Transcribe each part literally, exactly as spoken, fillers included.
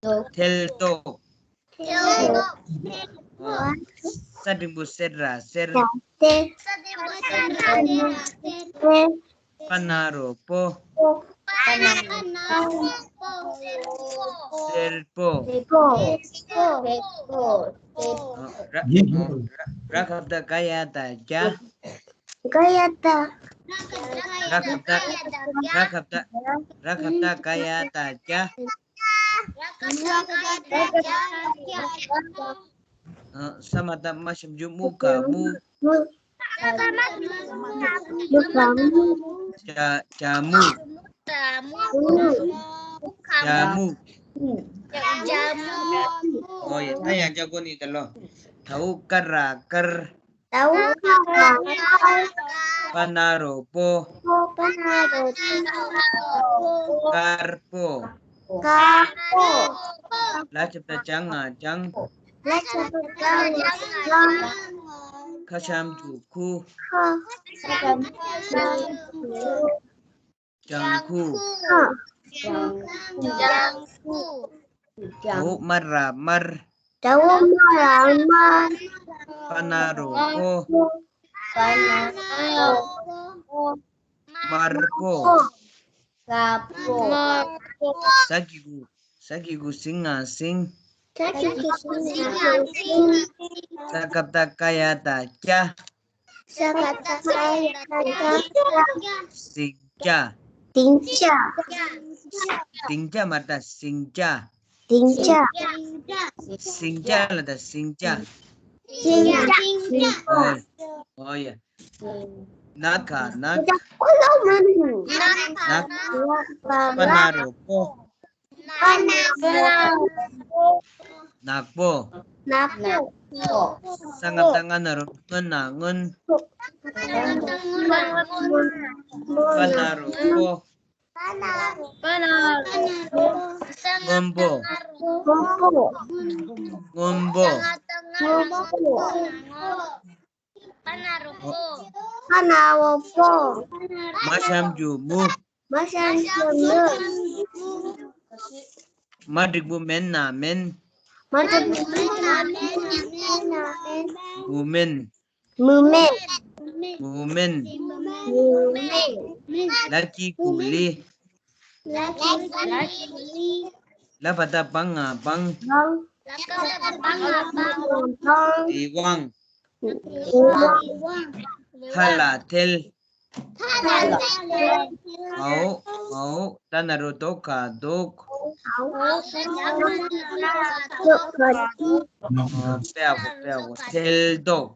ཐལ་མདོག། ཐལ་མདོག། ཨོ། ས་འགྲེང་བུ་སེར་ར་སེར། སེར། ས་འགྲེང་བུ་སེར་ར་སེར། པ་ན་རོ་པོ། པ་ན་རོ་པོ། སེར་པོ། སེར་པོ། ཨོ། ར། ཨོ། ར། ར་ག་བཏགས་རྒ་ཡ་བཏགས་རྒྱ། རྒ་ཡ་བཏགས། ར་ག་བཏགས། ར་ག་བཏགས། ར་ག་བཏགས་རྒ་ཡ་བཏགས་རྒྱ། ཨ། ས་མ་བཏགས་སྨ་ཞབས་ཀྱུ་སྨུ་ག་སྨུག། སྨུག་ག་སྨུག། ཇ། ཇ་སྨུག། ཇ་སྨུག། ཇ་སྨུག། ཨོ་ཡ། ད་ཡང་བསྐྱར་གོ་ནི་ད་ལོ། ད་འུ་ཀ་ར་དཀར། ད་འུ་ཀ་ར་དཀར། པ་ན་རོ་པོ། པ་ན་རོ་པོ། དཀར་པོ། དཀར་པོ། ལ་ཞབས་ཀྱུ་ལྕ་ང་ལྗང་། ལ་ཞབས་ཀྱུ་ལྕ་ང་ལྗང་། ཁ་ཞབས་ཀྱུ་ཁུ། ཁ་ཞབས་ཀྱུ་ཁུ། ལྗང་ཁུ། ལྗང་ཁུ། ད་འུ་དམར་ར་དམར། ད་འུ་དམར་ར་དམར། པ་ན་རོ་པོ། པ་ན་རོ་པོ། དམར་པོ། དམར་པོ། ཟ་གི་གུ། ཟ་གི་གུ་ཟིང་ང་ཟིང་། ཟ་གི་གུ་ཟིང་ང་ཟིང་། ས་ག་བཏགས་སྐ་ཡ་བཏགས་སྐྱ། ས་ག་བཏགས་སྐ་ཡ་བཏགས་སྐྱ། ཟིང་སྐྱ། ཟིང་སྐྱ། ཟིང་སྐྱ་མ་རེད་ད། ཟིང་སྐྱ། ཟིང་སྐྱ། ཟིང་སྐྱ་ལ་ད། ཟིང་སྐྱ། ཟིང་སྐྱ། ཨོ་ཡ། ན་ག་ནག། ན་ག་ནག། པ་ན་རོ་པོ། པ་ན་རོ་པོ། ནག་པོ། ནག་པོ། ས་ང་བཏགས་སྔ་ན་རོ་སྔོ། སྔོན་ན་སྔོན། པ་ན་རོ་པོ། པ་ན་རོ་པོ། སྔོན་པོ། སྔོན་པོ། སྔོན་པོ། པ་ན་རོ་པོ། པ་ན་རོ་པོ། མ་ཞབས་ཀྱུ་མུ། མ་ཞབས་ཀྱུ་མུ། མ་འགྲེང་བུ་མེན་ན་མེན། མ་འགྲེང་བུ་མེན་ན་མེན། མུ་མེན། མུ་མེན། མུ་མེན། མུ་མེན། ལ་གི་གུ་ལི། ལ་བ་བཏགས་བ་ང་བང་། བང་། ལི་ཝང་། ལི་ཝང་། ཐ་ལ་ཐལ། ཐ་ལ་ཐལ། འའོ། འའོ། ད་ན་རོ་དོ་ག་དོག། འའོ། དཔེ་ཡག་པོ། དཔེ་ཡག་པོ། ཐལ་མདོག།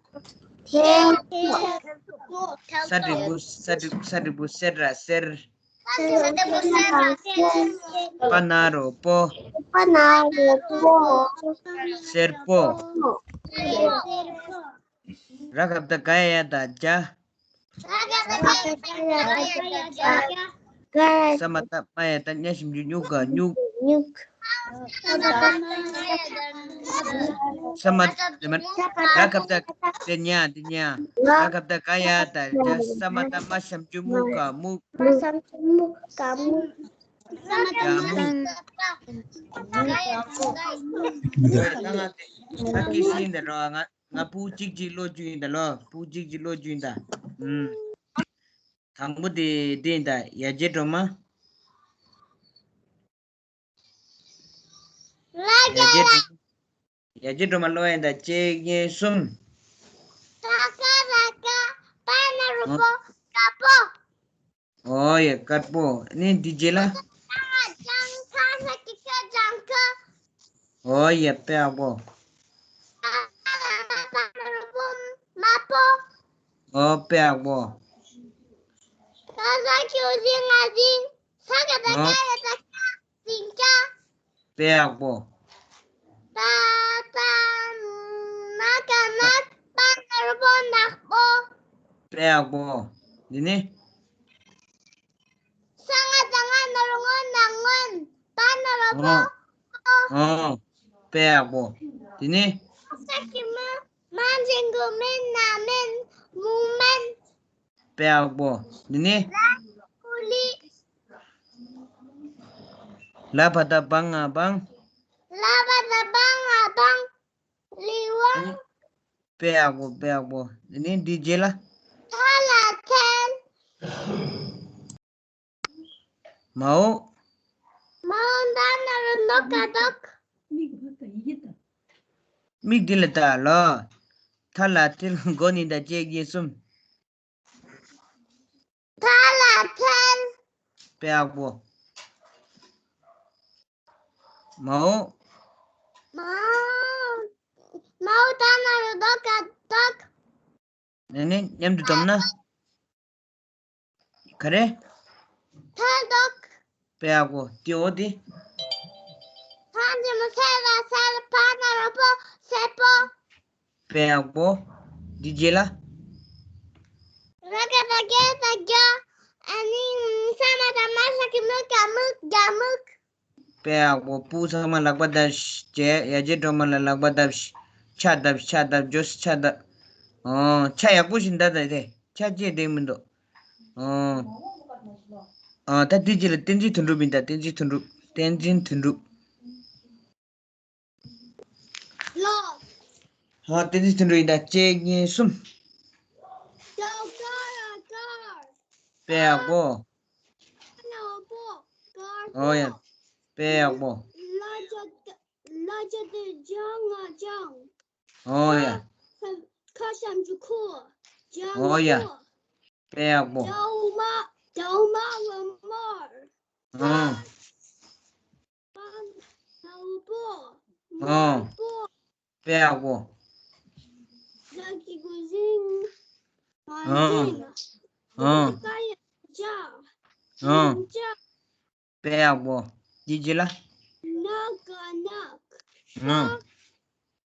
ཐལ་མདོག། ས་འགྲེང་བུ། ས་འགྲེང་། ས་འགྲེང་བུ་སེར་ར་སེར། པ་ན་རོ་པོ། པ་ན་རོ་པོ། སེར་པོ། ར་ག་བཏགས་རྒ་ཡ་བཏགས་རྒྱ། ས་མ་བཏགས་སྨ་ཡ་བཏགས་སྨྱ་ཞབས་ཀྱུ་སྨྱུ་ག་སྨྱུག། ས་མ། ར་ག་བཏགས། དེ་ཉ། དེ་ཉ། ར་ག་བཏགས་རྒ་ཡ་བཏགས་རྒྱ། ས་མ་བཏགས་སྨ་ཞབས་ཀྱུ་སྨུ་ག་སྨུག། སྨ་ཞབས་ཀྱུ་སྨུ་ག་སྨུག། ད་ང་དེ་ད་སྐད་ཤེས་འདི་རོ། ང་ང་ཕྲུ་གུ་གཅིག་གཅིག་ཀློག་རྒྱུ་ཡིན་ད་ལོ། ཕྲུ་གུ་གཅིག་གཅིག་ཀློག་རྒྱུ་ཡིན་ད། ཨུམ། དང་པོ་དེ་དེ་ཡིན་ད། ཡ་གྱལ་སྒྲོལ་མ། ཡ་གྱལ་སྒྲོལ་མ། ཡ་གྱལ་སྒྲོལ་མ་ཀློག་ཡིན་ད། གཅིག་གཉིས་གསུམ། ཀ་ཁ་ག་ཁ། པ་ན་རོ་པོ། དཀར་པོ། ཨོ་ཡ། དཀར་པོ། ནི་འདི་རྗེས་ལ། ལྗང་ཁ་ལྗང་ཁ། ཨོ་ཡ། དཔེ་ཡག་པོ། དམར་པོ། ཨོ་དཔེ་ཡག་པོ། ཨོ། ཟིང་སྐྱ། དཔེ་ཡག་པོ། ད་ད་ན་ག་ནག། པ་ན་རོ་པོ། ནག་པོ། དཔེ་ཡག་པོ། འདི་ནི། ས་ང་བཏགས་སྔ་ན་རོ་སྔོ། སྔོན། པ་ན་རོ་པོ། ཨོ། ཨོ། དཔེ་ཡག་པོ། འདི་ནི། ས་གི་མ། མ་འགྲེང་བུ་མེན་ན་མེན། མུ་མེན། དཔེ་ཡག་པོ། འདི་ནི། ལ་གི་གུ་ལི། ལ་བ་བཏགས་བ་ང་བང་། ལ་བ་ད་བང་ང་བང་། ལི་ཝང་། དཔེ་ཡག་པོ། དཔེ་ཡག་པོ། དེ་ནས་འདིའི་རྗེས་ལ། ཐ་ལ་ཐལ། མའོ། མའོ་ད་ན་རོ་ནོ་ཀ་དོག་མིག་འདི་ལ་ལྟ་ལོ། ཐ་ལ་ཐལ། མགོ་ནི་ད་གཅིག་གཉིས་གསུམ། ཐ་ལ་ཐལ། དཔེ་ཡག་པོ། མའོ། མའོ། མའོ་ད་ན་རོ་དོ་ཀ་དོག་ནས་ནས་མཉམ་དུ་འདོམས་ན། ག་རེ། ཐལ་དོག་དཔེ་ཡག་པོ། དེ་འོ་དེ། ཐ་ཆེན་མོ་སེ་ལ་སེར། པ་ན་རོ་པོ། སེར་པོ། དཔེ་ཡག་པོ། འདི་རྗེས་ལ། ར་ག་ད་གེ་ད་གྱ། ཨ་ནི་ས་མ་ད་མ་ས་གི་མུ་ག་མུག་ག་མུག་དཔེ་ཡག་པོ། པུ་ཚང་མ་ལག་པ་བརྡབས་ཤིག་ཡ་གྱལ་སྒྲོལ་མ་ལ་ལག་པ་བརྡབས་ཤིག་ཆ་བརྡབས་ཤིག་ཆ་བརྡབས། ཇོ་སི་ཆ་བརྡབས། ཨོ། ཆ་ཡག་པོ་ཞིག་འདར་ད་དེ། ཆ་བཅད་བསྡད་མི་འདུག་ཨོ། ཨ། ད་དེ་རྗེས་ལ་བསྟན་འཛིན་དོན་གྲུབ་ཡིན་ད། བསྟན་འཛིན་དོན་གྲུབ། བསྟན་འཛིན་དོན་གྲུབ། ལོ། ཧ། བསྟན་འཛིན་དོན་གྲུབ་ཡིན་ད། གཅིག་གཉིས་གསུམ། དཀར་དཀར་དཀར། དཔེ་ཡག་པོ། ཀ་ན་རོ་པོ། དཀར་པོ། ཨོ་ཡ། དཔེ་ཡག་པོ། ལ་ཇ་ད་ལ་ཇ་ད་ལྗང་ང་ལྗང་། ཨོ་ཡ། ཁ་ཁ་ཞབས་ཀྱུ་ཁུ། ལྗང་ཨོ་ཡ། ཁུ། དཔེ་ཡག་པོ། ཇའོ་མ། ཇའོ་མ་ལ་དམར། ཨང་། པ་ན་རོ་པོ། ཨང་། དམར་པོ། དཔེ་ཡག་པོ། ལ་གི་གུ་ཟིང་། ཨང་། ཟིང་། ཨང་། ཀ་ཡ་ཇ། ཨང་། ཟིང་ཇ། དཔེ་ཡག་པོ། འདི་རྗེས་ལ། ན་ག་ནག་ཨང་།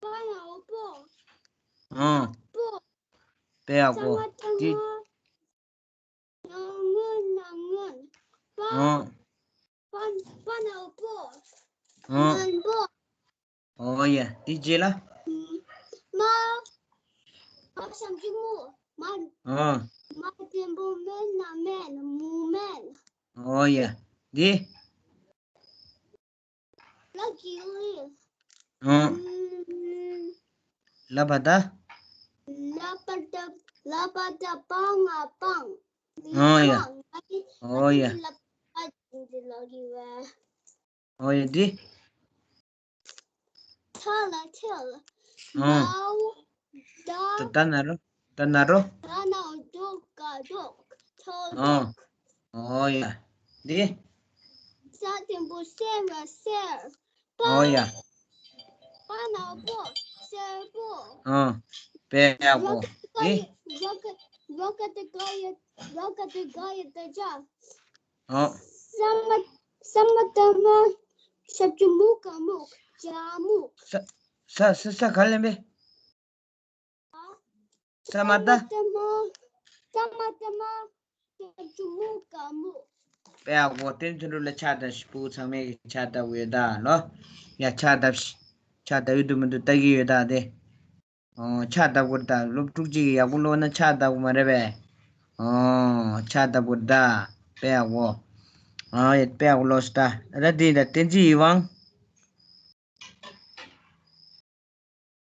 པ་ན་རོ་པོ། ཨང་། པོ། དཔེ་ཡག་པོ། ས་ང་ཏ་འདི། ང་། ན་ངན་ན་ངན། པ། ཨང་། པ་པ་ན་རོ་པོ། ཨང་། ངན་པོ། ཨོ་ཡ། དེ་རྗེས་ལ། མ། མ་ཞབས་ཀྱུ་མུ། མ། ཨ། མ་འགྲེང་བུ་མེ་ན་མེན། མུ་མེན། ཨོ་ཡ། འདི། ལ་གི་ལི། ཨ། ལ་བ་ད། ལ་བ་ད། ལ་བ་ད་པ་ང་སྤང་། ཨོ་ཡ། སྤང་། ཨོ་ཡ། ལ་བ་ད་ལ་གི་བ། ཨོ་ཡ། འདི། ཐ་ལ་ཐལ། ཨང་། མའོ། ད། ད་ད་ན་རོ། ད་ན་རོ། ད་ན་རོ་དོ་ག་དོག་ཐལ་ཨང་། དོག་ཨོ་ཡ། འདི། ས་འགྲེང་བུ་སེ་ར་སེར། པ། ཨོ་ཡ། པ་ན་རོ་པོ། སེར་པོ། ཨང་། དཔེ་ཡག་པོ། འདི། ར་ག་ད་ག་ཡ། ར་ག་ད་ག་ཡ། ད་ཇ། ཨང་། ས་མ་ས་མ་ཏ་མ་ཞབས་ཀྱུ་མུ་ག་མུག་ཇ་མུག་ས་ས་ས་ས་ག་ལེན་པས། ས་མ་ཏ། ས་མ་ཏ་མ་ཞབས་ཀྱུ་མུ་ག་མུག་དཔེ་ཡག་པོ། བསྟན་འཛིན་དོན་གྲུབ་ལ་ཕྱག་བཏབ་ཤིག་ཕྲུ་གུ་ཚང་མས་ཀྱི་ཕྱག་བཏབ་ཡོད་ད་ལོ། ཡ་ཕྱག་བཏབ་ཤིག་ཕྱག་བཏབ་ཡོད་དུ་མི་འདུག་ལྟ་གི་ཡོད་ད་དེ། ཨོ། ཕྱག་བཏབ་དགོས་རེད་ད། སློབ་ཕྲུག་ཅིག་གིས་ཡག་པོ་ཀློག་ན་ཕྱག་བཏབ་དགོས་མ་རེད་པས། ཨོ། ཕྱག་བཏབ་དགོས་རེད་ད། དཔེ་ཡག་པོ། ཨོ་ཡ། དཔེ་ཡག་པོ་ཀློག་ཤག་ད། ད་འདི་ད་བསྟན་འཛིན་ཡིད་དབང་།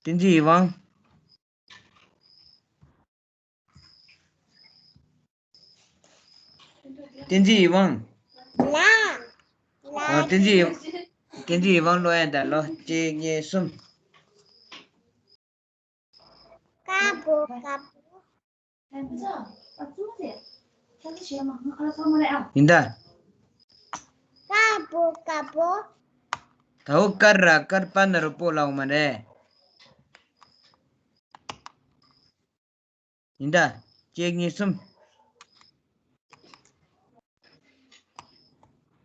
བསྟན་འཛིན་ཡིད་དབང་། བསྟན་འཛིན་ཡིད་དབང་། ལ། ལ། ཨོ། བསྟན་འཛིན་ཡིད། བསྟན་འཛིན་ཡིད་དབང་ཀློག་ཡ་ད་ལོ། གཅིག་གཉིས་གསུམ། དཀར་པོ་དཀར་པོ། ཡིན་ད། དཀར་པོ་དཀར་པོ། དའོ་དཀར་ར་དཀར། པ་ན་རོ་པོ་ལ་འོ་མ་རེད། ཡིན་ད། གཅིག་གཉིས་གསུམ།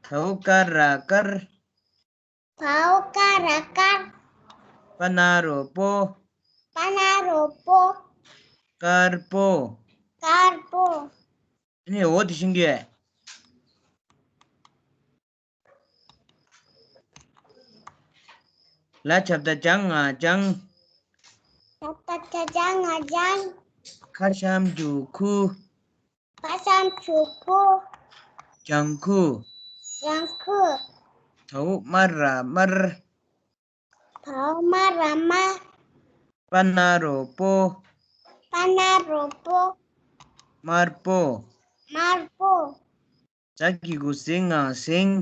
དའོ་དཀར་ར་དཀར། དའོ་དཀར་ར་དཀར། པ་ན་རོ་པོ། པ་ན་རོ་པོ། དཀར་པོ། དཀར་པོ། ཨ་ནི་འོ་དེ་ཤིང་གི། ལ་ཆབ་ད་ལྗང་ང་ལྗང་། ལ་ཆབ་ད་ལྗང་ང་ལྗང་། ཁ་ཞབས་ཀྱུ་ཁུ། ཁ་ཞབས་ཀྱུ་ཁུ། ལྗང་ཁུ། ལྗང་ཁུ། དའོ་དམར་ར་དམར། བ་འོག་མ་ར་དམར། པ་ན་རོ་པོ། པ་ན་རོ་པོ། དམར་པོ། དམར་པོ། ཞ་གི་གུ་ཟི་ང་ཟིང་།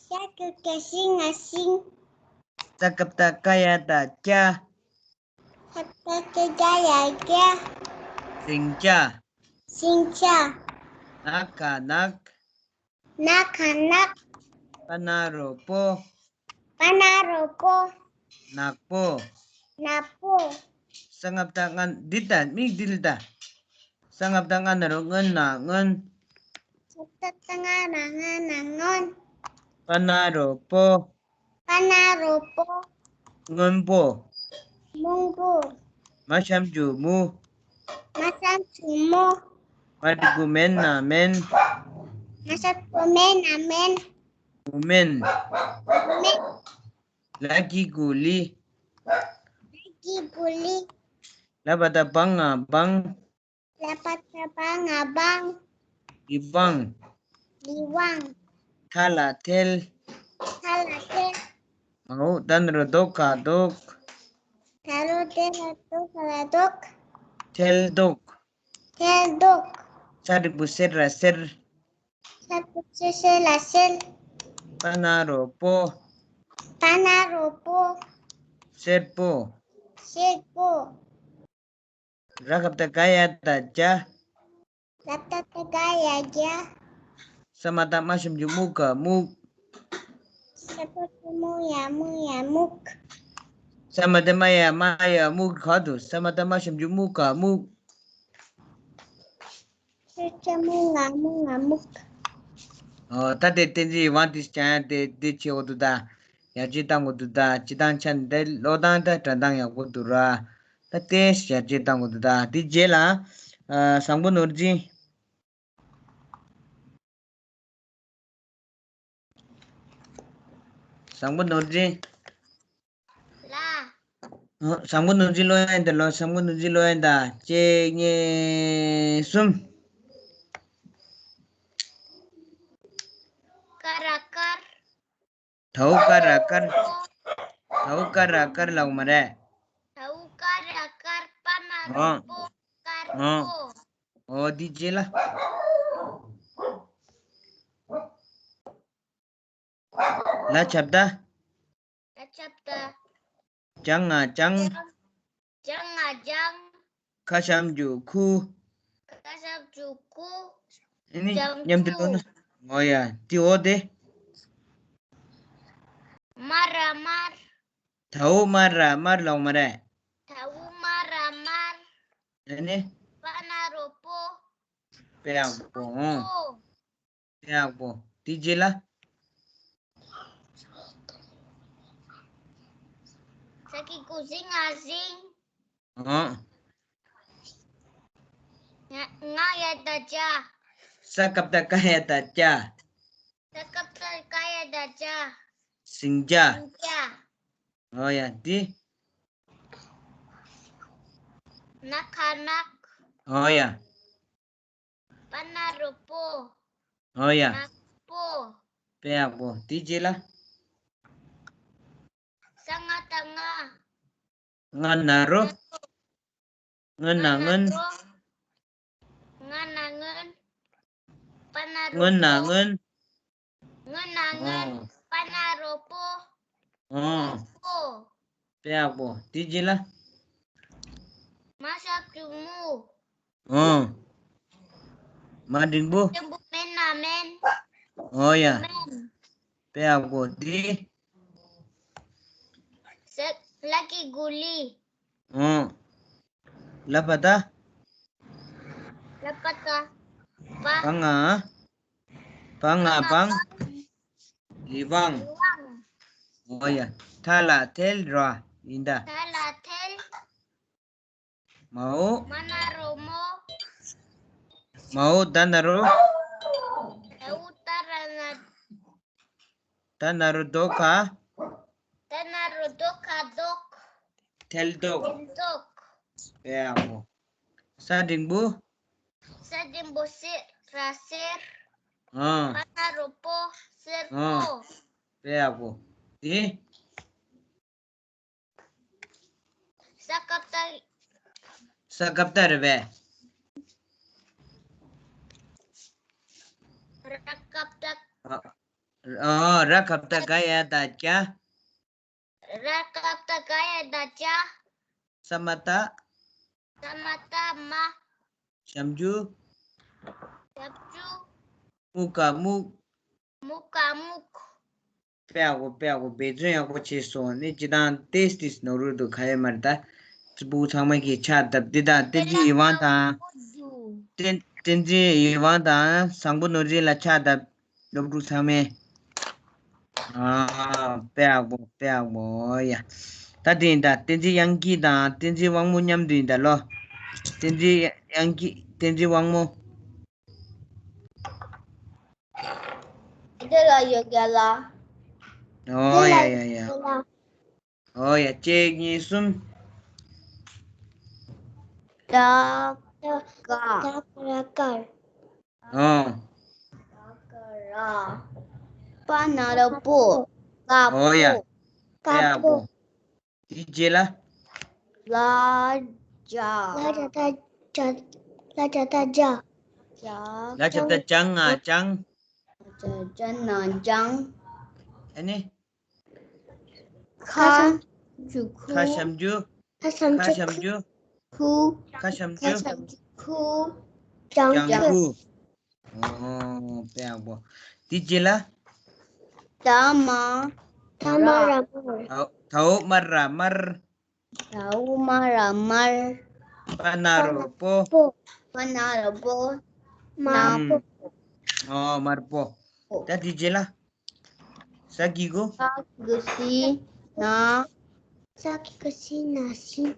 ཞ་གི་གུ་ཟི་ང་ཟིང་། ས་ཀ་བཏགས་སྐ་ཡ་བཏགས་སྐྱ། ས་ཀ་བཏགས་སྐ་ཡ་སྐྱ། ཟིང་ཆ། ཟིང་ཆ། ན་ག་ནག། ན་ག་ནག། པ་ན་རོ་པོ། པ་ན་རོ་པོ། ནག་པོ། ནག་པོ། ས་ང་བཏགས་སྔ། འདི་ལྟ་མིག་འདི་ལྟ། ས་ང་བཏགས་སྔ་ན་རོ་སྔོ་ན་སྔོན། ས་ང་བཏགས་སྔ་ན་སྔོ་ན་སྔོན། པ་ན་རོ་པོ། པ་ན་རོ་པོ། སྔོན་པོ། སྔོན་པོ། མ་ཞབས་ཀྱུ་མུ། མ་ཞབས་ཀྱུ་མུ། མ་འགྲེང་བུ་མེ་ན་མེན། མ་ཞབས་ཀྱུ་མེ་ན་མེན། མུ་མེན། མུ་མེན། ལ་གི་གུ་ལི། ལ་གི་གུ་ལི། ལ་བ་བཏགས་བ་ང་བང་། ལ་བ་བཏགས་བ་ང་བང་། ལི་ཝང་། ལི་ཝང་། ཐ་ལ་ཐལ། ཐ་ལ་ཐལ། མ་འོག་ད་ན་རོ་དོ་ག་དོག། ད་རོ་དེ་ལ་དོ་ག་ལ་དོག། ཐལ་དོག། ཐལ་དོག། ས་འགྲེང་བུ་སེ་ར་སེར། ས་འགྲེང་བུ་སེ་སེ་ལ་སེར། པ་ན་རོ་པོ། པ་ན་རོ་པོ། སེར་པོ། སེར་པོ། ར་ག་བཏགས་རྒ་ཡ་བཏགས་རྒྱ། ར་ག་བཏགས་རྒ་ཡ་རྒྱ། ས་མ་བཏགས་སྨ་ཞབས་ཀྱུ་སྨུ་ག་སྨུག། ས་མ་བཏགས་སྨ་ཡ་སྨུ་ཡ་སྨུག། ས་མ་བཏགས་སྨ་ཡ་སྨ་ཡ་སྨུ་ག་དུ། ས་མ་བཏགས་སྨ་ཞབས་ཀྱུ་སྨུ་ག་སྨུག། ས་མ་བཏགས་སྨ་ཡ་སྨུ་ཡ་སྨུག། ཨོ། ད་དེ་བསྟན་འཛིན་དབང་འདུས་ཀྱང་དེ་དེ་བྱེད་དགོས་འདུག་ད། ཡར་རྒྱས་བཏང་དགོས་འདུག་ད། སྤྱིར་བཏང་ཆ་ནས་དེ་ཀློག་སྟངས་ད་སྒྲ་གདངས་ཡག་པོ་འདུག་ར། ད་དེ་ཡར་རྒྱས་བཏང་དགོས་འདུག་ད། དེ་རྗེས་ལ། ཨ། བཟང་པོ་ནོར་འཛིན། བཟང་པོ་ནོར་འཛིན། ལ། ཨ། བཟང་པོ་ནོར་འཛིན་ཀློག་ཡག་དེ་ལོ། བཟང་པོ་ནོར་འཛིན་ཀློག་ཡག་དེ། གཅིག་གཉིས་གསུམ། ཀ་ར་དཀར། དའོ་ཀ་ར་དཀར། དའོ་ཀ་ར་དཀར་ལབ་མ་རེད། དའོ་ཀ་ར་དཀར། པ་ན་རོ་པོ། དཀར་པོ། ཨོ། འདི་རྗེས་ལ། ལ་ཆ་བཏགས། ལ་ཆ་བཏགས། ལྗང་ང་ལྗང་། ལྗང་ང་ལྗང་། ཁ་ཞབས་ཀྱུ་ཁུ། ཁ་ཞབས་ཀྱུ་ཁུ། ཨ་ནི་ལྗང་མཉམ་དུ་ཁུ། ཀློག་ན། ཨོ་ཡ། དེ་འོ་དེ། མ་ར་དམར། དའོ་མ་ར་དམར་ལབ་མ་རེད། དའོ་མ་ར་དམར། ཨ་ནི། པ་ན་རོ་པོ། དཔེ་ཡག་པོ། ཨོ། པོ། དཔེ་ཡག་པོ། དེ་རྗེས་ལ། ཟ་གི་གུ་ཟི་ང་ཟིང་། ཨོ། ང་ང་ཡ་བཏགས་ང་རྒྱ། ས་ཀ་བཏགས་སྐ་ཡ་བཏགས་སྐྱ། ས་ཀ་བཏགས་སྐ་ཡ་བཏགས་སྐྱ། ཟིང་ཆ། ཟིང་ཆ། ཨོ་ཡ། འདི། ན་ག་ནག། ཨོ་ཡ། པ་ན་རོ་པོ། ཨོ་ཡ། ནག་པོ། དཔེ་ཡག་པོ། དེ་རྗེས་ལ། ས་ང་བཏགས་སྔ། སྔ་ན་རོ། སྔོ་ན་སྔོན། སྔ་ན་སྔོན། པ་ན་རོ་སྔོ་ན་པོ། སྔོན། སྔོ་ན་སྔོན། ཨོ། པ་ན་རོ་པོ། ཨོ། པོ། དཔེ་ཡག་པོ། དེ་རྗེས་ལ། མ་ཞབས་ཀྱུ་མུ། ཨོ། མ་འགྲེང་བུ། འགྲེང་བུ་མེ་ན་མེན། ཨོ་ཡ། མེན། དཔེ་ཡག་པོ། དེ། ཟ་ལ་གི་གུ་ལི། ཨོ། ལ་བ་བཏགས། ལ་བ་བཏགས། བ། བ་ང་། བ་ང་བ་ང་བང་། བང་། ལི་ཝང་། ཨོ་ཡ། ཐ་ལ་ཐལ་ར། ཡིན་ད། ཐ་ལ་ཐལ། མ་འོག་མ་ན་རོ་མོ། མ་འོག་ད་ན་རོ། ད་འོག་ད་ར་ན། ད་ན་རོ་དོ་ག་ད་ན་རོ་དོ་ག་དོག་ཐལ་དོག་ཐལ་དོག་དཔེ་ཡག་པོ། ས་འགྲེང་བུ། ས་འགྲེང་བུ་སེ་ར་སེར། ཨ། པ་ན་རོ་པོ། སེར་ཨ། པོ། དཔེ་ཡག་པོ། དེ། ས་ཀ་བཏགས་རེད་པས། ར་ཀ་བཏགས། ཨ། ཨ། ར་ཀ་བཏགས་ག་ཡ་བཏགས་སྐྱ། ར་ཀ་བཏགས་ག་ཡ་བཏགས་སྐྱ། ས་མ་བཏགས། ས་མ་བཏགས་སྨ། ཞབས་ཀྱུ། ཞབས་ཀྱུ། སྨུ་ག་སྨུག། སྨུ་ག་སྨུག། དཔེ་ཡག་པོ། དཔེ་ཡག་པོ། འབད་བརྩོན་ཡག་པོ་བྱས་སོང་། ནི་སྤྱིར་བཏང་ཏོག་ཙམ་ནོར་འགྲོ་འདུག་ག་ཡེ་མ་རེད་ད། སྤུ་གུ་ཚང་མ་གིས་ཕྱག་བརྡབ། འདི་དང་བསྟན་འཛིན་ཡིད་དབང་དང་། བསྟན་བསྟན་འཛིན་ཡིད་དབང་དང་བཟང་པོ་ནོར་འཛིན་ལ་ཕྱག་བརྡབ། སློབ་ཕྲུག་ཚང་མས། ཨ། དཔེ་ཡག་པོ། དཔེ་ཡག་པོ། ཡ། ད་དེ་ཡིན་ད། བསྟན་འཛིན་དབྱངས་སྐྱིད་དང་བསྟན་འཛིན་དབང་མོ་མཉམ་དུ་ཡིན་ད་ལོ། བསྟན་འཛིན་དབྱངས་སྐྱིད། བསྟན་འཛིན་དབང་མོ། འདི་ལ་ཡོད་རྒྱ་ལ། ཨོ་ཡ་ཡ་ཡ། ཨོ་ཡ། གཅིག་གཉིས་གསུམ། ད་ག་ད་ག་ར་དཀར། ཨོ། ད་ག་ར། པ་ན་རོ་པོ། དཀར་པོ། ཨོ་ཡ། དཀར་པོ། དེའི་རྗེས་ལ། ལ་ཇ། ལ་ཇ་བཏགས་ཇ། ལ་ཇ་བཏགས་ཇ། ཇ། ལ་ཇ་བཏགས་ཇ་ང་ལྗང་། ཇ། ཇ་ན་ལྗང་། ཨ་ནི། ཁ་ཞབས་ཀྱུ་ཁུ། ཁ་ཞབས་ཀྱུ། ཁ་ཞབས་ཀྱུ། ཁ་ཞབས་ཀྱུ། ཁུ། ཁ་ཞབས་ཀྱུ། ཁ་ཞབས་ཀྱུ་ཁུ། ལྗང་ཁུ། ལྗང་ཁུ། ཨོ། དཔེ་ཡག་པོ། དེའི་རྗེས་ལ། ད་མ། ད་མ་ར་དམར། ད་འོག་མ་ར་དམར། ད་འོག་མ་ར་དམར། པ་ན་རོ་པོ། པ་ན་རོ་པོ། དམར་པོ། ཨོ། དམར་པོ། ད་དེའི་རྗེས་ལ། ས་གི་གུ། ས་གི་གུ་སི་ན། ས་གི་གུ་སི་ན་སྲིན།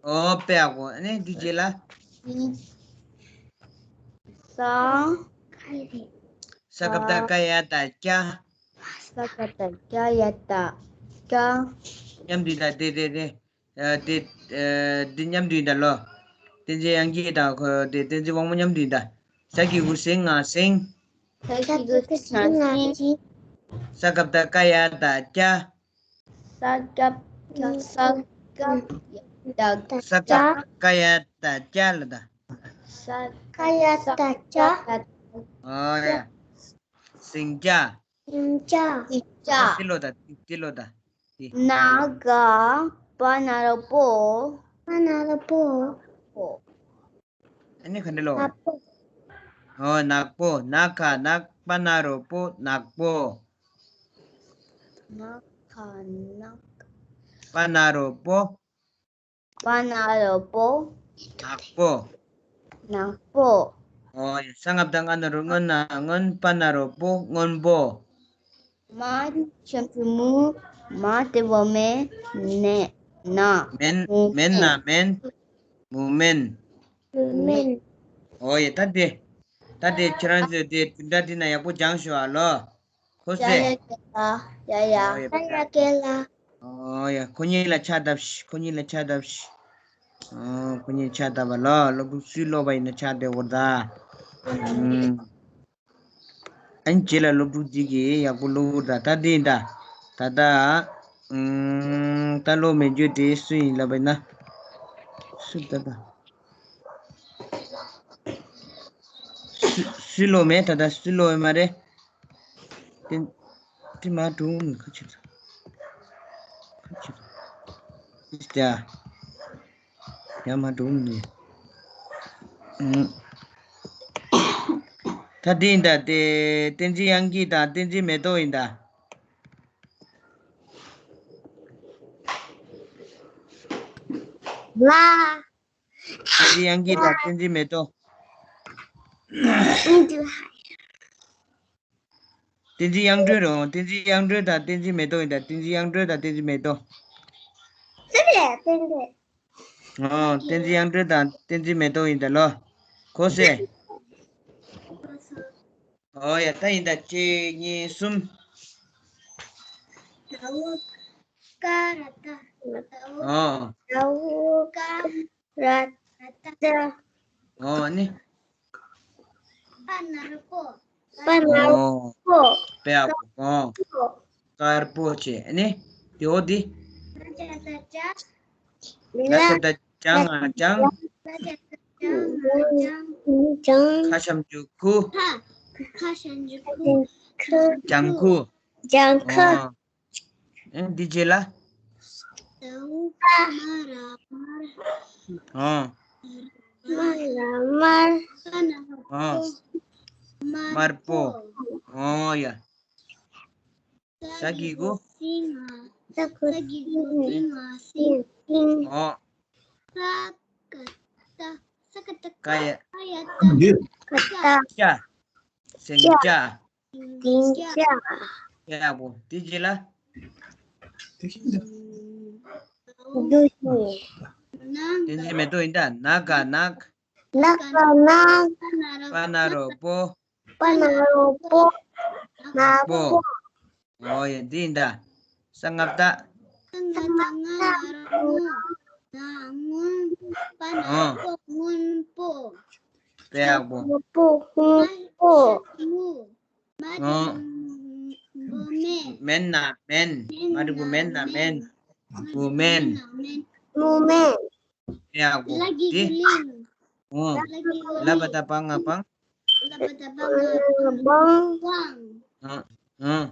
ཨོ། དཔེ་ཡག་པོ། ཨ་ནི་དེའི་རྗེས་ལ། སྲིན། ས། ས་ཀ་བཏགས་སྐ་ཡ་བཏགས་སྐྱ། ས་ཀ་བཏགས་སྐྱ་ཡ་བཏགས་སྐྱ། མཉམ་དུ་ཡིན་ད། དེ་དེ་དེ། ཨ། དེ། ཨ། འདི་མཉམ་དུ་ཡིན་ད་ལོ། བསྟན་འཛིན་དབྱངས་སྐྱིད་དང་ཁོ་དེ་བསྟན་འཛིན་དབང་མོ་མཉམ་དུ་ཡིན་ད། ས་གི་གུ་སེ་ང་སེང་། ས་གི་གུ་སེ་ང་སེང་། ས་ཀ་བཏགས་སྐ་ཡ་བཏགས་སྐྱ། ས་ཀ་བཏགས་སྐ་ཡ་བཏགས་སྐྱ། ས་ཀ་སྐ་ཡ་བཏགས་སྐྱ་ལ་ད། ས་ཀ་ཡ་བཏགས་སྐྱ། ཨོ་ཡ། སེང་སྐྱ། སེང་སྐྱ། སེང་སྐྱ། ཏི་ལོ་ད། ཏི་ལོ་ད། ཏི། ན་ག་པ་ན་རོ་པོ། པ་ན་རོ་པོ། པོ། ཨ་ནི་ག་འདྲ་ལོ། ནག་པོ། ཨོ། ནག་པོ། ན་ག་ནག་པ་ན་རོ་པོ། ནག་པོ། ན་ག་ནག་པ་ན་རོ་པོ། པ་ན་རོ་པོ། ནག་པོ། ནག་པོ། ཨོ་ཡ། ས་ལྔ་བཏགས་སྔ་ན་རོ་སྔོ། སྔོན་ན་སྔོན། པ་ན་རོ་པོ། སྔོན་པོ། མ་ཞབས་ཀྱུ་མུ། མ་དེ་བོ་མེ། ནེ། ན། མེན། མུ་མེན་ན་མེན། མུ་མེན། མུ་མེན། ཨོ་ཡ། ད་དེ། ད་དེ་ཁྱེད་རང་ཚོས་དེ་བདུན་ཕྲག་འདི་ན་ཡག་པོ་སྦྱངས་ཤོག་ཨ་ལོ། ཁོ་ཡ་ཚོས། ཡ་རྒན་ལགས། ཡ་ཡ། ཨོ་ཡ། ཡ་ཡ་རྒན་ལགས། ཨོ་ཡ། ཁོ་གཉིས་ལ་ཕྱག་བརྡབ་ཤིག་ཁོ་གཉིས་ལ་ཕྱག་བརྡབ་ཤིག་ཨོ། ཁོ་གཉིས་ཕྱག་བརྡབ་པ་ལ་སློབ་ཕྲུག་སུས་ཀློག་པ་ཡིན་ན་ཕྱག་བརྡབ་དགོས་ད། ཨུམ། ཨ་ནི་རྗེས་ལ་སློབ་ཕྲུག་འདི་གིས་ཡག་པོ་ཀློག་དགོས་ད། ད་འདི་ཡིན་ད། ད་ད། ཨུམ། ད་ཀློག་མེད་རྒྱུ་དེ་སུ་ཡིན་ལབ་པ་ཡིན་ན། སུ་ད་ད། སུ་སུས་ཀློག་མེད་ད། ད་སུས་ཀློག་ཡོད་མ་རེད། དེ་དེ་མ་འགྲོ་ནི་ཁ་ཆེ་ཁ་ཆེ་ཡ་ཡ་མ་འགྲོ་ནི། ད་དེ་ཡིན་ད། དེ་བསྟན་འཛིན་དབྱངས་སྐྱིད་དང་བསྟན་འཛིན་མེ་ཏོག་ཡིན་ད། ལ། བསྟན་འཛིན་དབྱངས་སྐྱིད་དང་བསྟན་འཛིན་མེ་ཏོག་བསྟན་འཛིན་དབྱངས་སྒྲོན་རེད། བསྟན་འཛིན་དབྱངས་སྒྲོན་དང་བསྟན་འཛིན་མེ་ཏོག་ཡིན་ད། བསྟན་འཛིན་དབྱངས་སྒྲོན་དང་བསྟན་འཛིན་མེ་ཏོག་ཨོ། བསྟན་འཛིན་དབྱངས་སྒྲོན་དང་བསྟན་འཛིན་མེ་ཏོག་ཡིན་ད་ལོ། ཁོ་སེ། ཨོ་ཡ། ད་ཡིན་ད། གཅིག་གཉིས་གསུམ། ཨོ། ཨོ་ནི། པ་ན་རོ་པོ། པ་ན་རོ་པོ། དཔེ་ཡག་པོ། ཨོ། དཀར་པོ་བྱས་ནི། དེ་འོ་དེ། ལ་ཆ་ད་ལྗང་ང་ལྗང་། ལྗང་། ཁ་ཞབས་ཀྱུ་ཁུ། ཁ། ཁ་ཞབས་ཀྱུ་ཁུ། ཁུ། ལྗང་ཁུ། ལྗང་ཁུ། ཨོ། ཨེ་འདི་རྗེས་ལ། ཨོ། དམར། དམར། ཨོ། དམར་པོ། ཨོ་ཡ། ས་གི་གུ། ས་གི་གུ་སིང་ང་སིང་། ཨོ། ས་ཀ་ཏ། ས་ཀ་ཏ་ཀ་ཡ། ཀ་ཡ་ཏ། ཀ་ཏ། ཅ། སེང་ཅ། སེང་ཅ། ཡག་པོ། དེ་རྗེས་ལ། དེ་བཞིན་མེ་ཏོག་ཡིན་ད། ན་ག་ནག། ན་ག་ནག། པ་ན་རོ་པོ། པ་ན་རོ་པོ། ནག་པོ། ཨོ་ཡ། འདི་ཡིན་ད། ས་ལྔ་བཏགས། ས་ལྔ་བཏགས་སྔ་ན་རོ་སྔོ། ན་སྔོན། པ་ན་རོ་པོ། སྔོན་པོ། དཔེ་ཡག་པོ། པོ། སྔོན་པོ། མ་ཞབས་ཀྱུ་མུ། མ་འགྲེང་བུ་མེ། མེན་ན་མེན། མ་འགྲེང་བུ་མེན་ན་མེན། བུ་མེན། བུ་མེན། དཔེ་ཡག་པོ། ལ་གི་གུ་ལིང་། ཨོ། ལ་བཏགས་པ་ང་པང་། ལ་བཏགས་པ་ང་པང་། ཨ། ཨ།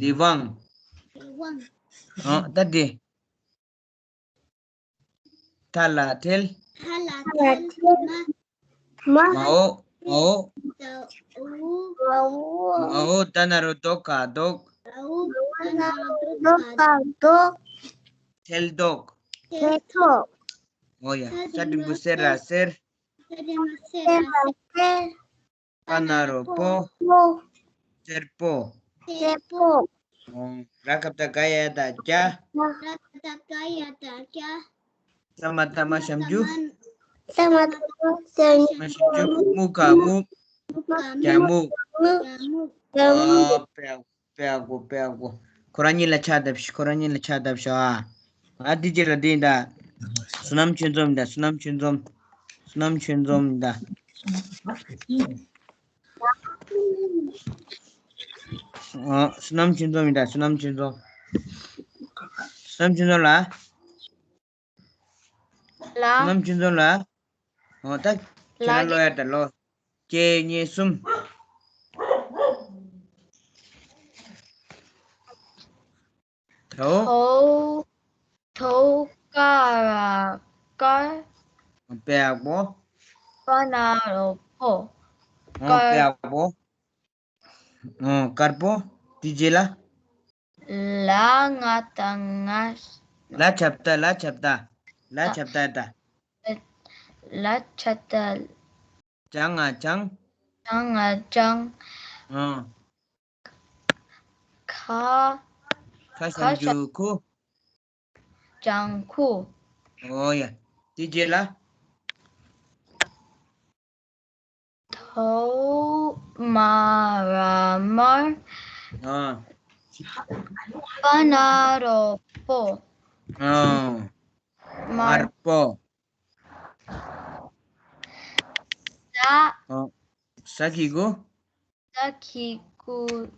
ལི་ཝང་། ལི་ཝང་། ཨ། ད་དེ། ཐ་ལ་ཐལ། ཐ་ལ་ཐལ། མ། མ། མ་འོག་མ་འོག་མ་འོག་མ་འོག་ད་ན་རོ་དོ་ག་དོག་མ་འོག་ད་ན་རོ་དོ་ག་དོག་ཐལ་དོག་ཐལ་དོག་ཨོ་ཡ། ས་འགྲེང་བུ་སེ་ར་སེར། ས་འགྲེང་བུ་སེ་ར་སེར། པ་ན་རོ་པོ། པོ། སེར་པོ། སེར་པོ། ཨོ། ར་ག་བཏགས་རྒ་ཡ་བཏགས་རྒྱ། ར་ག་བཏགས་རྒ་ཡ་བཏགས་རྒྱ། ས་མ་བཏགས་སྨ་ཞབས་ཀྱུ། ས་མ་བཏགས་སྨ་ཞབས་ཀྱུ། སྨ་ཞབས་ཀྱུ། སྨུག་ག་སྨུག་རྒྱ་སྨུག་རྒྱ་སྨུག་ཨོ། དཔེ་ཡག་པོ། དཔེ་ཡག་པོ། དཔེ་ཡག་པོ། ཁོ་རང་གཉིས་ལ་ཕྱག་བརྡབ་ཤིག་ཁོ་རང་གཉིས་ལ་ཕྱག་བརྡབ་ཤོག་ཨ། ཨ་འདི་རྗེས་ལ་འདི་ཡིན་ད། བསོད་ནམས་ཆོས་འཛོམས་ཡིན་ད། བསོད་ནམས་ཆོས་འཛོམས། བསོད་ནམས་ཆོས་འཛོམས་ཡིན་ད། ཨ། བསོད་ནམས་ཆོས་འཛོམས་ཡིན་ད། བསོད་ནམས་ཆོས་འཛོམས། བསོད་ནམས་ཆོས་འཛོམས་ལ། ལ། བསོད་ནམས་ཆོས་འཛོམས་ལ། ཨོ་ད། ཁྱེད་རང་ལ་ཀློག་ཡ་ད་ལོ། གཅིག་གཉིས་གསུམ། དོ། དོ། དོ་ཀ་ར་དཀར། དཔེ་ཡག་པོ། པ་ན་རོ་པོ། ཨོ་དཀར། དཔེ་ཡག་པོ། ཨོ་དཀར་པོ། དེ་རྗེས་ལ། ལ་ང་བཏགས་ལྔ། ལ་ཆ་བཏགས། ལ་ཆ་བཏགས། ལ་ཆ་བཏགས་ད། ལ་ཆ་བཏགས། ལྗང་ང་ལྗང་། ལྗང་ང་ལྗང་། ཨོ། ཁ། ཁ་ཞབས་ཀྱུ་ཁུ། ལྗང་ཁུ། ཨོ་ཡ། དེ་རྗེས་ལ། དོ་མ་ར་དམར། ཨ། པ་ན་རོ་པོ། ཨ། དམར་པོ། ས། ཨ། ས་གི་གུ། ས་གི་གུ།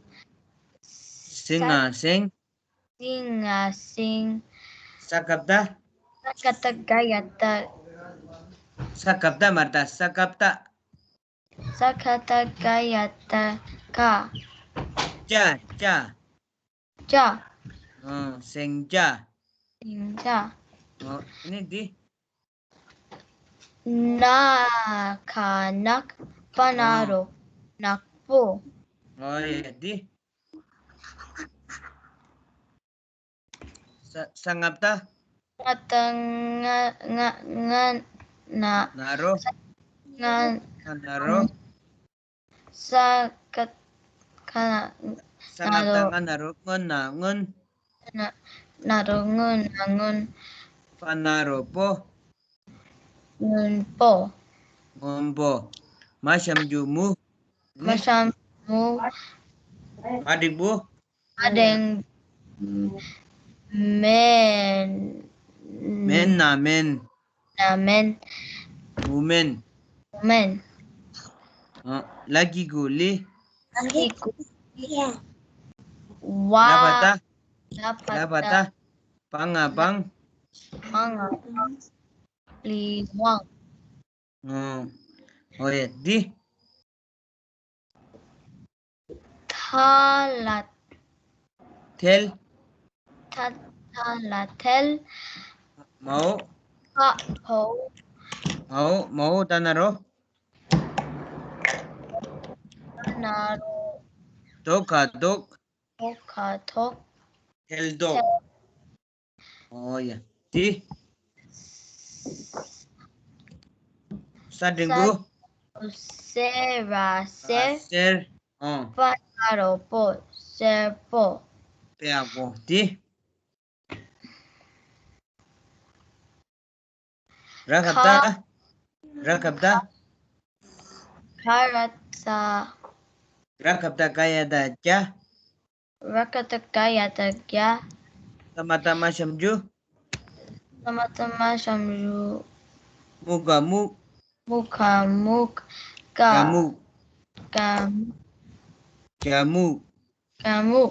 སེང་ང་སེང་། སེང་ང་སེང་། ས་ག་བཏགས། ས་ག་བཏགས་རྒ་ཡ་བཏགས། ས་ག་བཏགས་མ་རེད་ད། ས་ག་བཏགས། ས་ག་བཏགས་རྒ་ཡ་བཏགས་རྒ། ལྕགས། ལྕགས། ལྕགས། ཨང་། སེང་ལྕགས། སེང་ལྕགས། ཨོ། ཨ་ནི་འདི། ན་ག་ནག་པ་ན་རོ་ནག་པོ། ཨོ་ཡ། འདི། ས། ས་ལྔ་བཏགས། ལྔ་བཏགས་ལྔ། ལྔ། ལྔ་ན། ན་རོ། ལྔ། ལྔ་ན་རོ། ས་ག་ག་ན། ས་ལྔ་བཏགས་ལྔ་ན་རོ། སྔོན་ན་སྔོན། ན་ན་རོ་སྔོན་ན་སྔོན། པ་ན་རོ་པོ། སྔོན་པོ། སྔོན་པོ། མ་ཞབས་ཀྱུ་མུ། མ་ཞབས་མུ། མ་འགྲེང་བུ། མ་འགྲེང་མེན། མེན་ན་མེན། ན་མེན། བུ་མེན། བུ་མེན། ཨ། ལ་གི་གུ་ལི། ལ་གི་གུ་ལི། ཝ། ལ་བ་བཏགས། ལ་བ་བཏགས། པ་ང་པང་། པ་ང་པང་། ལི་ཝང་། ཨོ། ཨོ་ཡ། འདི། ཐ་ལ། ཐལ། ཐ་ཐ་ལ་ཐལ། མའོ། ཁ་བའོ། མའོ། མའོ་ད་ན་རོ། ད་ན་རོ། དོ་ག་དོག། དོ་ག་དོག། ཐལ་དོག། ཐལ། ཨོ་ཡ། དེ། ས་འགྲེང་བུ། ས་སེར་བ་སེར། སེར། ཨོ། པ་ན་རོ་པོ། སེར་པོ། པེ་ཨ་པོ། དེ། ར་ག་བཏགས། ར་ག་བཏགས། ག་ར་ཙ། ར་ག་བཏགས་ག་ཡ་བཏགས་རྒྱ། ར་ག་བཏགས་ག་ཡ་བཏགས་རྒྱ། ཏ་མ་བཏགས་མ་ཞབས་ཀྱུ། ཏ་མ་བཏགས་མ་ཞབས་ཀྱུ། མུ་ག་སྨུག། མུ་ག་སྨུག། ཀ། ག་སྨུག། ག། རྒྱ་སྨུག། རྒྱ་སྨུག།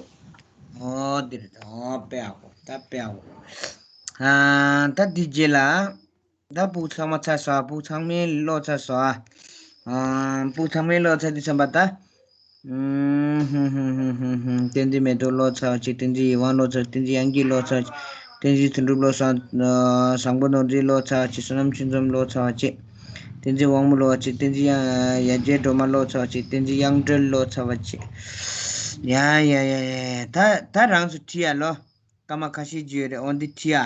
ཨོ་འདི་རེད། ཨོ་དཔེ་ཡག་པོ། ད་དཔེ་ཡག་པོ། ཨ། ད་འདི་རྗེས་ལ། ད་ཕྲུ་གུ་ཚང་མ་ཚར་སོང་། ཕྲུ་གུ་ཚང་མས་ཀློག་ཚར་སོང་། ཨ། ཕྲུ་གུ་ཚང་མས་ཀློག་ཚར་དུས་ཙམ་པ་ད། ཨུམ། བསྟན་འཛིན་མེ་ཏོག་ཀློག་ཚར་བ་བྱས། བསྟན་འཛིན་ཡིད་དབང་ཀློག་ཚར། བསྟན་འཛིན་དབྱངས་སྐྱིད་ཀློག་ཚར། བསྟན་འཛིན་དོན་གྲུབ་ཀློག་ཚར། ཨ། བཟང་པོ་ནོར་འཛིན་ཀློག་ཚར་བ་བྱས། བསོད་ནམས་ཆོས་འཛོམས་ཀློག་ཚར་བ་བྱས། བསྟན་འཛིན་དབང་མོ་ཀློག་ཚར་བ་བྱས། བསྟན་འཛིན་ཡ་ཡ་རྒྱལ་སྒྲོལ་མ་ཀློག་ཚར་བ་བྱས། བསྟན་འཛིན་དབྱངས་སྒྲོལ་ཀློག་ཚར་བ་བྱས། ཡ་ཡ་ཡ་ཡ། ད་ད་རང་ཚོ་བྲིས་ཡ་ལོ། སྐར་མ་ཁ་ཤས་ཅིག་ཡོད་རེད། འོ་འདི་བྲིས་ཡ།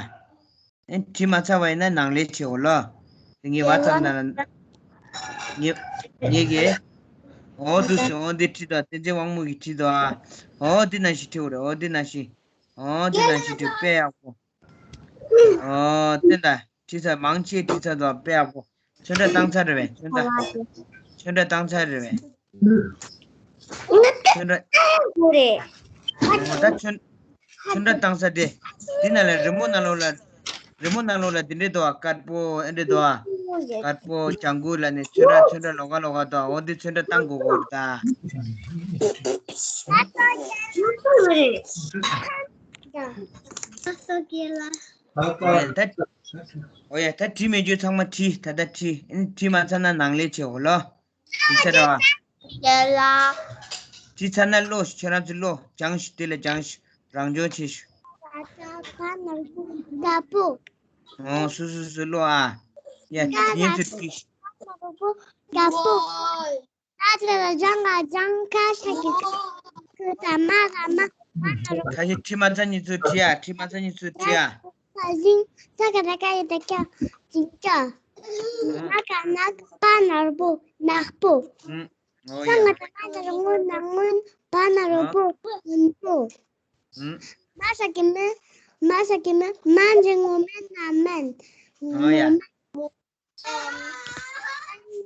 ཨེ་བྲིས་མ་ཚར་བ་ཡིན་ན་ནང་ལས་བྱེད་འོ་ལོ། ངས་ཝ་ཚབ་ནང་ལ། ངས་ངས་ཀྱིས། འོ་འདུག་སེ། འོ་འདི་བྲིས་དང་། བསྟན་འཛིན་དབང་མོ་གིས་བྲིས་དང་། འོ་འདི་ནང་བཞིན་བྲིས་འོ་རེད། འོ་འདི་ནང་བཞིན། འོ་འདི་ནང་བཞིན་བྲིས། དཔེ་ཡག་པོ། ཨོ་དེ་འདྲ། བྲིས་ཚར། མང་ཆེ་བྲིས་ཚར་འདུག་དཔེ་ཡག་པོ། ཚོན་ཁྲ་བཏང་ཚར་རེད་པས། ཚོན་ཁྲ། ཚོན་ཁྲ་བཏང་ཚར་རེད་པས། ཚོན་ཁྲ། ཨོ་ད་ཚོན། ཚོན་ཁྲ་བཏང་ཚར་དེ། འདི་ནང་ལ་རི་མོ་ནང་ལོགས་ལ། རི་མོ་ནང་ལོགས་ལ་འདི་འདྲས་འདུག་པ། དཀར་པོ་ཨེ་འདྲས་འདུག་པ། དཀར་པོ་ལྗང་གུ་ལ་ནི་ཚོན་ཁྲ། ཚོན་ཁྲ་ལོགས་ཀ་ལོགས་ཀ་འདུག་འོ་འདི་ཚོན་ཁྲ་བཏང་དགོས་དགོས་རེད་ད། ཨོ་ཡ་ད། ཨོ་ཡ་ད་བྲིས་མེད་རྒྱུ་ཚང་མ་བྲིས། ད་ལྟ་བྲིས། ཨེ་ནི་བྲིས་མ་ཚར་ན་ནང་ལས་བྱེད་འོ་ལོ། བྲིས་ཚར་བ། ཡ་ལ། བྲིས་ཚར་ན་ཀློག་ཤིག་ཁྱོད་རང་ཚོ་ཀློག་སྦྱངས་ཤིག་དེ་ལ་སྦྱངས་ཤིག་རང་སྦྱོང་བྱེད་ཤིག་ད་པོ། ཨོ་སུ་སུ་སུ་ཀློག་ཨ། ཡ་ད་ཡིན་ཚུལ་བྲིས་ཤིག་ད་པོ། ད་ལ་ལ་ལྗང་ལ་ལྗང་། ཁ་ཤ་གི་ཁ། ཁ་ད་མ་ལ་མ། མ་ན་རོ། ཁ་ཤས་བྲིས་མ་ཚར་མཁན་ཚོས་བྲིས་ཨ། བྲིས་མ་ཚར་མཁན་ཚོས་བྲིས་ཨ། ཁ་ཞིང་། ས་ག་ད་སྐ་ཡ་ད་སྐྱ། ཞིང་སྐྱ། ན་ག་ནག་པ་ན་རོ་པོ། ནག་པོ། ཨུམ། ཨོ་ས་ཡ། ང་ད་ང་ད་རོ་སྔོན་ན་སྔོན། པ་ན་རོ་པོ། སྔོན་པོ། ཨུམ། མ་ས་གི་མི། མ་ས་གི་མི། མ་འཇི་ངོ་མེན་ན་མེན། ཨོ་ཡ།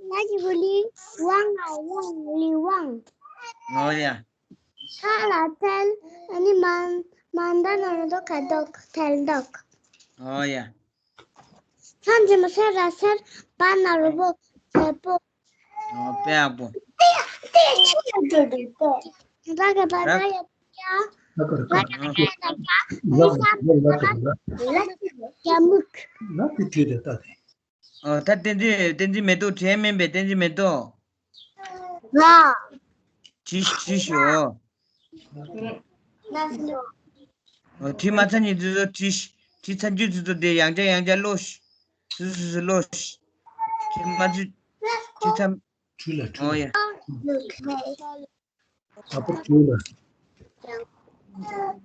ང་གི་བུ་ལི་ཝང་ང་ཝང་ལི་ཝང་། ཨོ་ཡ། ཐ་ལ་ཐལ། ཨ་ནི་མ། མ་འདའ་ན་རོ་དོ་ག་དོག་ཐལ་དོག་ཨོ་ཡ། ས་འཇི་མ་སེ་ར་སེར། པ་ན་རོ་པོ། སེར་པོ། ཨོ་དཔེ་ཡག་པོ། ར་ག་བ་ར་ཡ་ཡ། ར་ག་བ་ཡ་ཡ། ལ་ས་ལ་ལ་ལ་ཡ་མུག་ལ་དེ་དེ་རེད་ད་དེ། ཨོ་ད་བསྟན་འཛིན། བསྟན་འཛིན་མེ་ཏོག་བྲིས་མིན་པས། བསྟན་འཛིན་མེ་ཏོག་ལ། བྲིས་བྲིས་ཤོག་ཨོ་བྲིས་མ་ཚར་མཁན་ཚོས་བྲིས། བྲིས་ཚར་རྒྱུ་ཚོས་དེ་ཡང་བསྐྱར་ཡང་བསྐྱར་ཀློག་ཤིག་སུ་སུ་སུ་ཀློག་ཤིག་བྲིས་མ་ཚར། བྲིས་ཚར། བྲིས་ལ་བྲིས། ཨོ་ཡ། ད་པོ་བྲིས་ལ།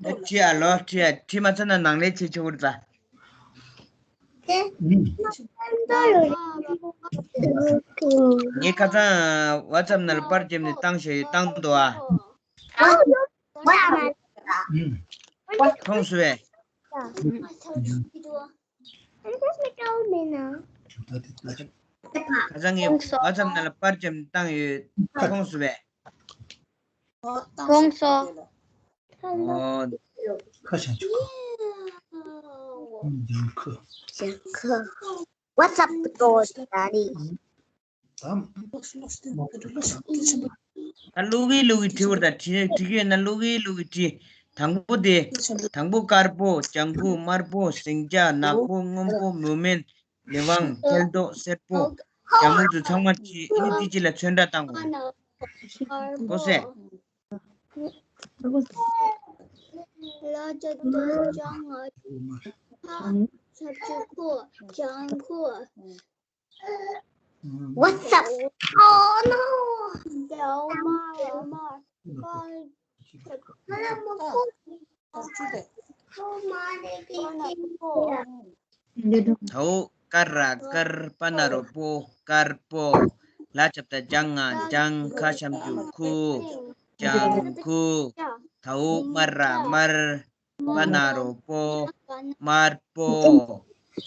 ད་བྲིས་ཨ་ལོ། བྲིས་ཨ། བྲིས་མ་ཚར་ན་ནང་ལས་བྱེད་ཆོག་གི་རེད་ད། ངས་ཁ་སང་ཝ་ཚབ་ནང་ལ་པར་བརྒྱབ་ནས་བཏང་ཞེས་བཏང་འདུག་ཨ། མཐོང་སོང་བས། ཁ་སང་ངས་ཝ་ཚབ་ནང་ལ་པར་བརྒྱབ་ནས་བཏང་ཡོད། མཐོང་སོང་བས། ཁོང་སོ། ཨོ། ཁ་ཤ་ཆུ། ཡང་ཁ། ཡང་ཁ། What's up, Doris Daddy? ད་ཀློག་གི་ཀློག་གི་བྲིས་བར་ད་བྲིས་བྲིས་ཀྱི་ཡོད་ན་ཀློག་གི་ཀློག་གི་བྲིས། དང་པོ་དེ། དང་པོ་དཀར་པོ། ལྗང་གུ། དམར་པོ། ཟིང་ཆ། ནག་པོ། སྔོན་པོ། མུ་མེན། ལི་ཝང་། ཐལ་དོག་སེར་པོ། རྒྱ་མོ་ཚོ་ཚང་མ་ཅི་ཨ་ནི་ཏི་ཅི་ལ་ཚོན་ཁྲ་བཏང་དགོས། ཀོ་སེ། ལ་ཇ་ཏ་ཇ་ང་ཁ་ཆ་ཆུ་ཁུ་ཇང་ཁུ། What's up? Oh no! ལ་མ་ལ་མ་པ་ཆ་ཁུ། ད་འོ་ཀ་ར་དཀར། པ་ན་རོ་པོ། དཀར་པོ། ལ་ཇ་ཏ་ཇ་ང་ལྗང་། ཁ་ཞབས་ཀྱུ་ཁུ། ལྗང་ཁུ། ད་འོ་མ་ར་དམར། པ་ན་རོ་པོ། དམར་པོ།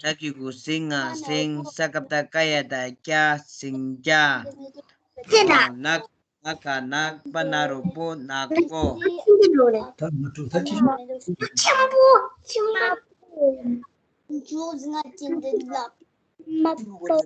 ཟ་གི་གུ་ཟི་ང་ཟིང་། ས་ཀ་བཏགས་སྐ་ཡ་བཏགས་སྐྱ། ཟིང་སྐྱ། ན་ན་ག་ནག་པ་ན་རོ་པོ། ནག་པོ། ད་ང་ཀྲུག་ད་ཅི། ཆེན་པོ་ཆེན་པོ། ཇུ་ཟི་ང་ཅི་འདི་ལ། དམར་པོ།